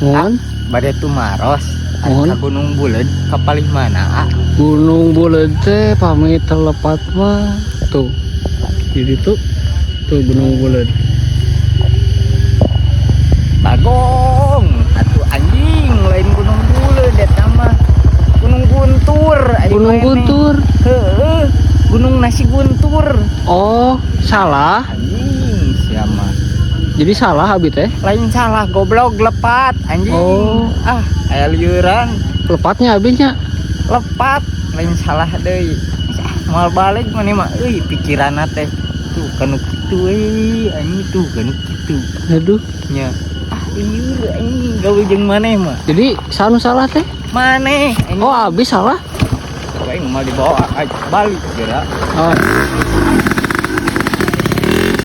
Mohon. Bade tumaros. Mohon. Ka Gunung Buleud ka palih mana, ah? Gunung Buleud teh pami telepat mah tuh. Jadi tuh tuh Gunung Buleud. Bagong, atuh anjing, lain Gunung Buleud eta mah. Gunung Guntur aing Gunung mah. Guntur. Heeh, Gunung Nasi Guntur. Oh, salah. Anjing siapa? Jadi salah abi teh. Lain salah, goblok, lepat anjing. Oh. Ah, aya liuran. Lepatnya abinya. Lepat, lain salah deui. Ah, moal balik maneh mah euy, pikiranna teh tuh kanu kitu euy, anjing, tuh kanu kitu. Aduh. Nya. Ah, lieur anjing gawe jeung maneh mah. Jadi sanu salah teh? Maneh anjing. Oh, abi salah. Coba aing mal dibawa balik geura. Oh.